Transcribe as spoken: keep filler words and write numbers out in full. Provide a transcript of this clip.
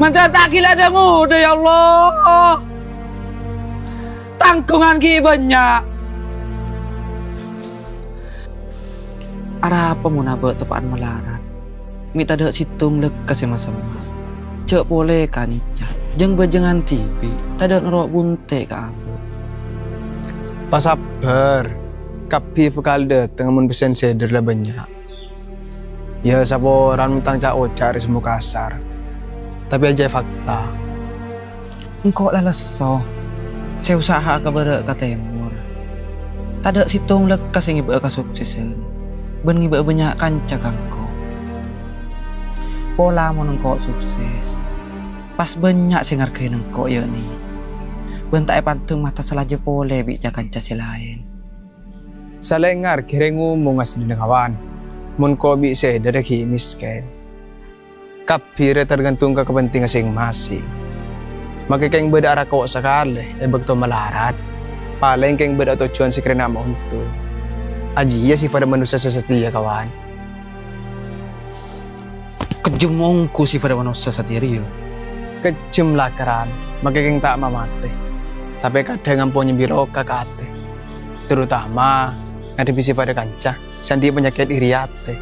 Mandhâr ta' ghi' la dâ-ngodâ, ya Allah. Tangghungan ghi' bânnya'. Arapa mon abâ' teppa'an malarat? Mè' tadâ' sèttong lekka sè masemma'. Jhâ' polè kanca, jâng-bâjângan dhibi', tadâ' noro' bunte' ka abâ'. Pasabbhâr, kabbhi bhâkal dâteng mon pèssèna sèdâr la bânnya'. Iyâ, saporana mon tang ca'-oca' rè semmo kasar, tapè ajâ fakta. Engko' la lesso, sè usaha ka bârâ' ka tèmor. Tadâ' sèttong lekka sè ngèbâ'â kasuksesan, bân ngèbâ'â bânnya' kanca ka engko'. Pola mon engko' sukses, pas bânnya' sè ngargai engko', yâ, nè? Bân ta' èpandhung mata salajâ polè bi' ca-kanca sè laèn. Salèngar ghi' rè ngomong asdina, kawan. Mon ko' bi' sèdâr ghi' mèskèn. Kabbhi rè targhântong ka kapentingan sèng-masèng. Make kèng bâdâ arako' sakalè è bâkto malarat, palèng kèng bâdâ tojjhuwân sè kèrana ma' ontong. Ajiyâ sèfadhâ manossa sè satèya, kawan. Kejjhem ongghu sèfadhâ manossa satèya rèya. Kejjhem lakaran, make kèng ta' mamatè. Tapè kadhâng ampon nyambi loka ka atè. Terutama ngadhebbhi sèfadhâ kanca sè andi' panyakèt iri atè.